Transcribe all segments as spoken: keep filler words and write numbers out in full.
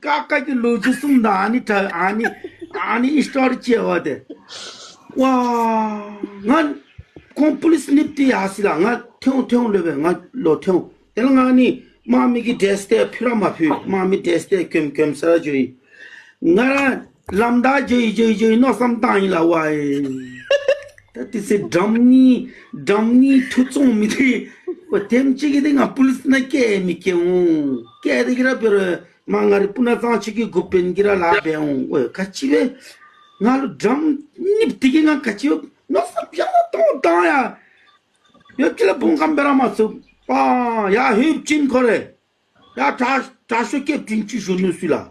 ཀ་ཀ་གི་ལོ་རྒྱུས་གསུངམ་ད་ཨ་ནི་ད་ཨ་ནི་ཨ་ནི་ཨིས་ཊོ་རི་ཅིག་ཡོད་པ་དེ། ཝ་ང་ཁོང་པུ་ལིསི་གཉིསཔོ་དེ་ཡར་སོང་ཡི་ལགས། ང་ཐོན་ཐོན་ལོ་པས་ང་ལོག་ཐོན། དེ་ལས་ང་ཨ་ནི་དམག་མི་གི་ཌེ་རེསི་དེ་ཕུད་ར་མ་ཕུད། དམག་མི་ཌེ་རེསི་དེ་གྱོན་གྱོན་ས་ར་འགྱོ་ཡི། ང་ར་ལམ་བདའ་འགྱོ་ཡི་འགྱོ་ཡི་འགྱོ་ཡི་མནོ་བསམ་བཏང་ཡི་ལགས། ཝའི་ད་དེ་ཚེ་འགྲམ་གཉིས་འགྲམ་གཉིས་མཐུ་བཙོང་མི་དེ་ཝ་དེམ་ཅིག་གིས་དེ་ང་པུ་ལིསི་ནང་བསྐྱལ་མི་བསྐྱལ་འོང་། བསྐྱལ་དེ་གི་ར་འབད་རུང་མ་ང་རའི་སྤུ་ན་གཙང་ཆུ་གི་འགོ་དཔོན་གྱིས་ར་ལཱ་འབད་འོང་། ཝའི་ག་ཅི་སྦེ་ང་ལུ་འགྲམ་གཉིས་དེ་གིས་ང་ག་ཅི་སྦེ་མནོ་བསམ་ཡང་ན་གཏང་གཏང་ཡ། ཡོད་ཅི་ལགས་བུང་ཁམས་འབད་ར་མ་ཚུགས། པ་ཡར་ལྷོདཔ་ཅིན་ཁོ་རེ་ཡར་དྲག་དྲག་ཤོས་ཀེབ་ཊིན་ཅིག་བཞུགས་ནུག་ཟེར་ལགས།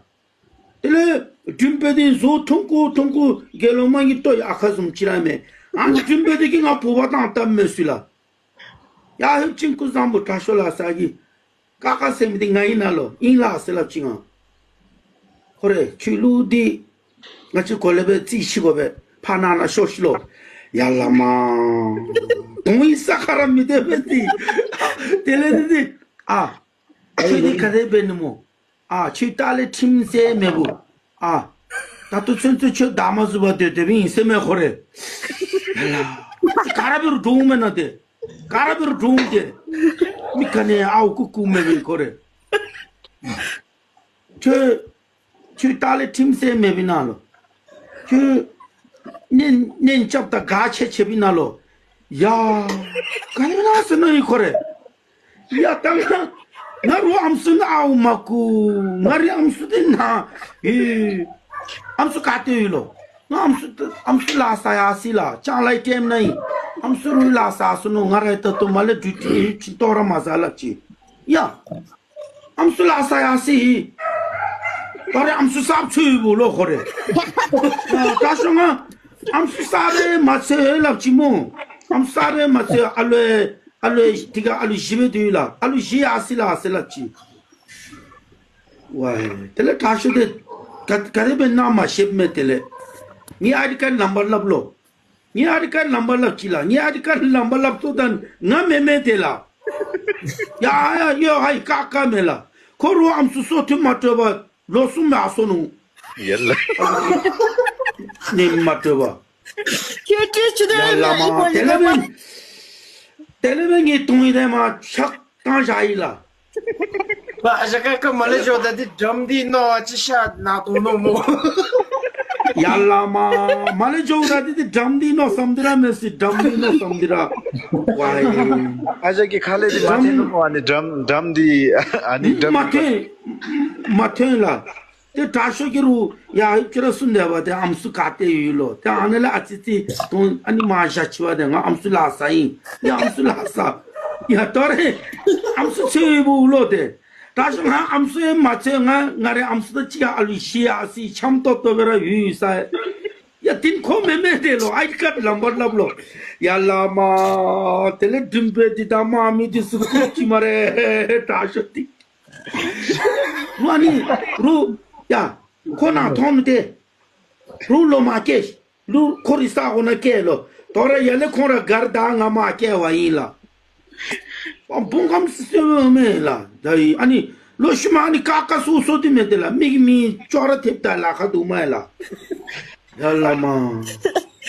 དེ་ལས་འགྲུལ་པ་དེ་བཟོ་ཐུང་ཀུ་ཐུང་ཀུ་དགེ་སློང་མ་གི་ལྟོ་ཡར་ཁ་བཟུམ་ཅིག་ར་མས། ཨ་ནི་འགྲུལ་པ་དེ་གིས་ང་འབོ་བར་བཏང་བཏངམ་མས་ཟེར་ལགས། ཡར་ལྷོདཔ་ཅིན་སྐུ་གཟུགས་བཟང་པོ་དྲག་ཤོས་ལགས་ཟེར་གི། ཀ་ཀ་ཟེར་མི་དེ་ང་ཨིན་ན་ལོ། ཨིན་ལགས་ཟེར་སླབ་ཅི་ང་། ཁོ་རེ་ཁྱོད་ལུ་འདི་ང་བཅས་གོ་ལེ་སྦེ་རྩིས་ཤིག་དགོ་པས། ཕར་ནང་ན་ཤོག་ཤིག་ལོ། ཡ་ལ་མ། དོན་ཡིག་ས་ཁར་མི་སྡོད་པས་ཏེ། དེ་ལས་དེ་དེ་ཨ་ཁྱོད་འདི་ག་དེ་འབད་ནི་སྨོ། ཨ་ཁྱོད་ལྟག་ལས་ཁྲིམས་སེལ་མེད་བུ། ཨ་ད་ལྟོ་ཚུན་ཚོད་ཁྱོད་བདག་མ་བཟུང་བར་སྡོད་སྡོདཔ་ཨིན་ཟེར་མས་ཁོ་རེ། ཡ་ལ། ག་ར་འབད་རུང་འདྲོག་མས་ན་དེ། ག་ར་འབད་རུང་འདྲོག་སྟེ། མི་ག་ནི་ཨརཝ་རྐུ་རྐུ་མེད་པས་ཁོ་རེ། ཁྱོད་ཁྱོད་ལྟག་ལས་ཁྲིམས་སེལ་མེད་པས་ན་ལོ། ཁྱོད་གཉེན་གཉེན་རྐྱབ་དང་དགའ་ཆེ་ཆེ་པས་ན་ལོ། ཡ་ག་ནི་ན་ཟེར་ནི་ཨིན་ཁོ་རེ། ཡ་ད་ང་ང་རུང་ཨམ་སྲུ་ནང་ཨརཝ་མ་རྐུ། ང་རའི་ཨམ་སྲུ་དེ་ན་ཨེ་ཨམ་སྲུ་ག་ཏེ་ཡོད་ལོ། ང་ཨམ་སྲུ་ཨམ་སྲུ་ལཱ་ཟ་ཡར་སོ་ཡི་ལགས། ལྕང་ལཱའི་ཊེམ་ནང་ཨིན། ཨམ་སྲུ་རུང་ལཱ་ཟ་སོ་ནུག། ང་ར་ད་ལྟོ་མ་ལས་ཌིའུ་ཊི་ཨེ་ཕྱིན་ཏོག་ར་མ་ཟ་ལགས་ཅི། ཡ་ཨམ་སྲུ་ལཱ་ཟ་ཡར་སོ་ཡི། ད་རེས་ཨམ་སྲུ་གསརཔ་འཚོལ་བའི་བུ་ལོ་ཁོ་རེ། ད་ཤོག་ང་ཨམ་སྲུ་གསརཔ་རེ་མ་འཚོལ་ལབ་ཅི་སྨོ། ཨམ་སྲུ་གསརཔ་རེ་མ་འཚོལ། ཨ་ལོ་ཨ་ལོ་དེ་ག་ཨ་ལོ་བཞི་སྦེ་སྡོད་ཡི་ལགས། ཨ་ལོ་བཞི་ཡར་སོ་ཡི་ལགས་ཟེར་ལབ་ཅི། ཝའི་དེ་ལས་དྲག་ཤོས་དེ་ག་ག་དེ་སྦེ་ནཱ་མ་ཤེསཔ་མས། དེ་ལས་ངེའི་ཨའི་ཌི་ཀཱཌ་ནམ་བར་སླབ་ལོ། ངེའི་ཨའི་ཌི་ཀཱཌ་ནམ་བར་སླབ་ཅི་ལགས། ངེའི་ཨའི་ཌི་ཀཱཌ་ནམ་བར་སླབ་སོ་ད་ང་མེན་མས་དེ་ལགས། ཡ་ཡ་ཡོད་ཧའི་ཀ་ཀ་མས་ལགས། ཁོ་རུང་ཨམ་སྲུ་སོ་ཐུན་མ་སྤྲོད་པར་ལོ་གསུམ་ཡར་སོ་ནུག། ཡ་ལ། ནད་མ་སྤྲོད་པར། ཁྱོད་ཀྱིས་ཅི་ཡ་ལ་མ་དེ་ལས་མེན། དེ་ལས་མེན་ངེའི་དོན་ཡིག་དེ་མར་ཕྱག་བཏང་བཞག་ཡི་ལགས། ཨ་ཞང་ཀ་ཀ་མར་ལས་འགྱོཝ་ད་འདི་འགྲམ་འདི་མནོ་བ་ཅིན་ཤ་ནག་དོག་མནོ་སྨོ། ཡ་ལ་མ་མར་ལས་འགྱོཝ་ད་འདི་འདི་འགྲམ་འདི་མནོ་བསམ་འདི་ར་མེད་ཟེར། འགྲམ་འདི་མནོ་བསམ་འདི་ར། ཝའི་ཨ་ཞང་གིས་ཁ་ལས་འདི་མ་འཐོན་ནུག་སྨོ། ཨ་ནི་འགྲམ་འགྲམ་འདི་ཨ་ནི་འགྲམ་མ་འཐོན། མ་འཐོན་ལགས། ཏེ་དྲག་ཤོས་ཀྱིས་རུང་ཡ་ཧིབ་ཅི་ར་གསུངས་དེས་པ། ཏེ་ཨམ་སྲུ་ག་ཏེ་ཡོད་ལོ། ཏེ་ཨ་ནཱ་ལས་ཨ་ཙི་ཙི་དོན་ཨ་ནི་མར་བཞག་ཅི་བ། ཏེ་ང་ཨམ་སྲུ་ལཱ་ཟ་ཡི། ཡ་ཨམ་སྲུ་ལཱ་ཟ། ཡ་ད་རེས་ཨམ་སྲུ་འཚོལ་བའི་བུ་ལོ། ཏེ་དྲག་ཤོས་ང་ཨམ་སྲུ་ཡང་མ་འཚོལ། ང་ང་རའི་ཨམ་སྲུ་དང་གཅིག་ཁར་ཨ་ལུ་བཞི་ཡར་སོ་ཡི། འཆམ་ཏོག་ཏོ་སྦེ་ར་ཡོད་ཡོད་ས། ཡ་དེ་ཁོ་མེན་མས་དེ་ལོ། ཨའི་ཌི་ཀཱཌ་ནམ་བར་སླབ་ལོ། ཡ་ལ་མ། དེ་ལས་འགྲུལ་པ་འདི་དང་དམག་མི་འདི་ཚུ་རྐུ་ཅི་སྨ་རེ། དྲག་ཤོས་འདི། རུང་ཨ་ནི་རུང་ཡ་ཁོ་ནཱ་མཐོང་མི་དེ། རུང་ལོག་མར་བསྐྱལ། རུང་ཁོ་རའི་ས་གོ་ནང་བསྐྱལ་ལོ། དོ་རུང་ཡར་ལས་ཁོང་ར་ག་ར་དང་ང་མར་བསྐྱལ་བ་ཨིན་ལགས། ཨ་བུང་ཁམས་སི་སི་མེན་ལགས། ད་ཨ་ནི་ལོག་ཤུལ་མ་ཨ་ནི་ཀ་ཀ་སོ་སོ་འདི་མེན་ཏེ་ལགས། མི་གིས་མི་ཅོག་ར་འཐདཔ་ད་ལཱ་ཁག་འདུག་སྨ་རེ་ལགས། ཡ་ལ་མ།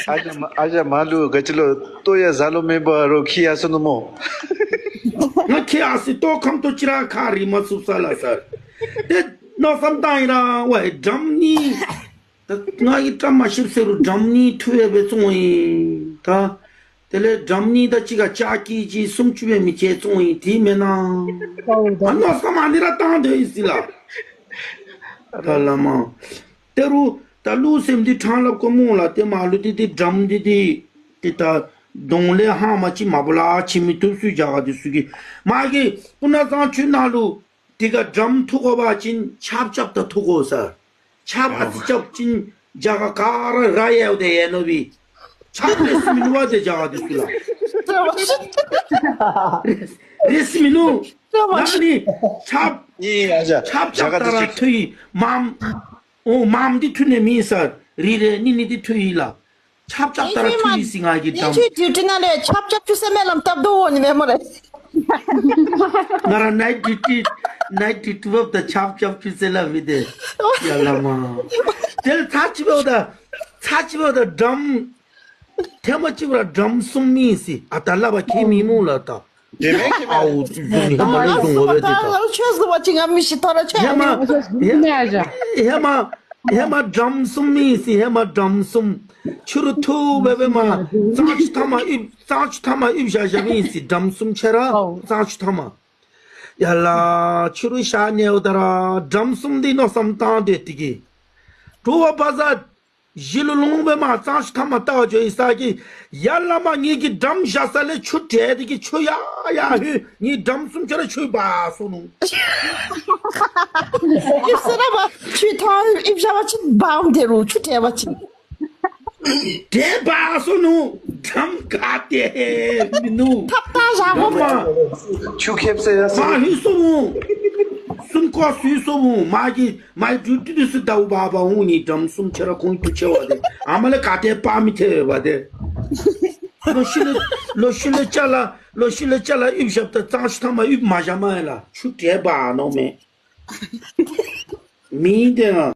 ཨ་ཞང་མ་ཨ་ཞང་མ་ལུ་ག་ཅི་ལོ་ལྟོ་ཡང་བཟའ་ལོང་མེད་པར་རོགས་ཁྱིད་ཡར་སོ་ནུག་སྨོ། ང་ཁྱིད་ཡར་སོ་ཡི། ལྟོ་ཁམ་ཏོག་ཅིག་ར་ཁར་རིལ་མ་ཚུགས་ས་ལགས་ཟེར། ཏེ་མནོ་བསམ་བཏང་ཡི་ར་ཝའི་འགྲམ་གཉིས། ད་ང་གིས་བཀྲ་མ་ཤིསཔ་ཟེར་རུང་འགྲམ་གཉིས་འཐུ་སྦེ་བཙོང་ཡི། ད་དེ་ལས་འགྲམ་གཉིས་དང་གཅིག་ཁར་ལྕགས་ཀྱི་ཅིག་སུམ་ཅུ་སྦེ་མི་ཆེ་བཙོང་ཡི། དེ་མེན་ན། ཨ་མནོ་བསམ་ཨ་ནི་ར་བཏང་སྡོད་ཡི་ཟེར་ལགས། ད་ལ་མ། ཏེ་རུང་ད་ལུགས་སྲོལ་འདི་ཕྲང་སླབ་དགོ་སྨོ་ལགས། ཏེ་མར་ལུ་འདི་འདི་འགྲམ་འདི་འདི་ཏེ་ད་གདོང་ལེན་ཧ་མ་ཅིག་མ་བུ་ལ་ཅིག་མི་བཏུབ་ཟེར་རྒྱ་གར་འདི་ཚུ་གིས། མ་གི་སྤུ་ན་གཙང་ཆུ་ནང་ལུ་དེ་ཁར་འགྲམ་འཐུ་དགོ་པ་ཅིན་ཆརཔ་རྐྱབ་ད་འཐུ་དགོ་ཟེར། ཆརཔ་ཨ་ཙི་རྐྱབ་ཅིན་རྒྱ་གར་ག་ར་ར་ཡལཝ་ད་ཡལ་ནོ་སྦེ། ཆརཔ་རེག་ས་མིན་འདུག་པ་ཏེ་རྒྱ་གར་འདི་ཚུ་ལགས། རེག་རེག་ས་མིན་འདུག། ང་ནི་ཆརཔ་ཨེ་ཨ་ཞང་ཆརཔ་རྐྱབ་ད་ར་འཐུ་ཡི། མམ་འོ་མམ་འདི་འཐུ་ནི་མེད་ཟེར། རེག་རེག་ནི་ནི་འདི་འཐུ་ཡི་ལགས། ཆརཔ་རྐྱབ་ད་ར་འཐུ་ཡི་ཟེར་ང་གིས་ཨིན་ཅི། འགྲམ་ཌིའུ་ཊི་ནང་ལས་ཆརཔ་རྐྱབ་བཅུག་ཟེར་སྨོན་ལམ་བཏབ་དོ་འོང་ནི་མས་སྨ་རེ། ང་ར་ནའིཊ་ཌིའུ་ཊི་ནའིཊ་ཌིའུ་ཊི་འབདཝ་ད་ཆབ་ཆབ་ཅིག་ཟེར་སླབ་མི་འདི། ཡ་ལ་མ། དེ་ལས་ཚར་ཅིག་འབདཝ་ད་ཚར་ཅིག་འབདཝ་ད་ཌམ་ཐེངས་མ་ཅིག་ར་ཌམ་གསུམ་ཨིན་ཟེར་ཨ་རྟག་སླབ་པ་མཁྱེན་མི་སྨོ་ལགས། ད་དེ་མེན་མཁྱེན་མེན། ཨའུ་བཟུམ་ཧེ་མ་ལས་བཟུང་འོང་པས་ཏེ། ད་ཁྱོད་བཟུམ་པ་ཅིག་ང་མི་ཤེས། ཐོ་ར་ཁྱོད་ཧེ་མ་ཧེ་ཧེ་མ་ཧེ་མ་ཌམ་གསུམ་ཨིན་ཟེར། ཧེ་མ་ཌམ་གསུམ། ཕྱི་རུ་འཐུ་སྦེ་སྦེ་མར་གཙང་ཆུ་མཐའ་མར་ཡིབ། གཙང་ཆུ་མཐའ་མར་ཡིབ་བཞག་བཞགཔ་ཨིན་ཟེར། ཌམ་གསུམ་ཆ་ར་གཙང་ཆུ་མཐའ་མར། ཡ་ལ་ཕྱི་རུ་ཤར་ནེཝ་ད་ར་ཌམ་གསུམ་འདི་མནོ་བསམ་བཏང་སྟེ་དེ་གིས་དྲོ་པ་བ་ཟ་གཞི་ལུ་ལོང་སྦེ་མར་གཙང་ཆུ་མཐའ་མར་བལྟ་བར་འགྱོ་ཡི་ས་གི། ཡ་ལ་མ་ངེ་གི་ཌམ་བཞག་ས་ལས་ཆུ་བྲལ་ཏེ་གིས་ཆུ་ཡར་ཡར་ལྷོད། ངེའི་ཌམ་གསུམ་ཆ་ར་ཆུ་འབག་སོ་ནུག། ཡིབ་ས་ར་མར་ཆུ་ཐང་ཡིབ་བཞག་པ་ཅིན་འབག་འོང་། དེ་རུ་ཆུ་བྲལ་བ་ཅིན། དེ་འབག་སོ་ནུག། ཌམ་ག་ཏེ་མིན་ནུག། ཐབས་ད་བཞག་དགོ་པས། ཆུ་ཁེབས་ཟེར་ཡ་ཟེར། མར་ལྷོད་སོ་འོང་། སུན་ཀོ་སུ་སོ་འོང་། མ་གི་མའི་ཌིའུ་ཊི་འདི་ཚུ་ཟླཝ་འབག་འབག་འོང་། ངེའི་ཌམ་གསུམ་ཆ་ར་ཁོང་འདུ་ཆེ་བ་དེ་ཨ་མ་ལས་ག་ཏེ་འབག་མི་ཐེ་བ་དེ། ལོག་ཤུལ་ལས་ལོག་ཤུལ་ལས་ཅ་ལ་ལོག་ཤུལ་ལས་ཅ་ལ་ཡིབ་བཞགཔ་ད་གཙང་ཆུ་མཐའ་མར་ཡིབ་མ་བཞག་མ་ཡ་ལ་ཆུ་བྲལ་འབག་ནུག་མེན། མི་དེ་ཨ།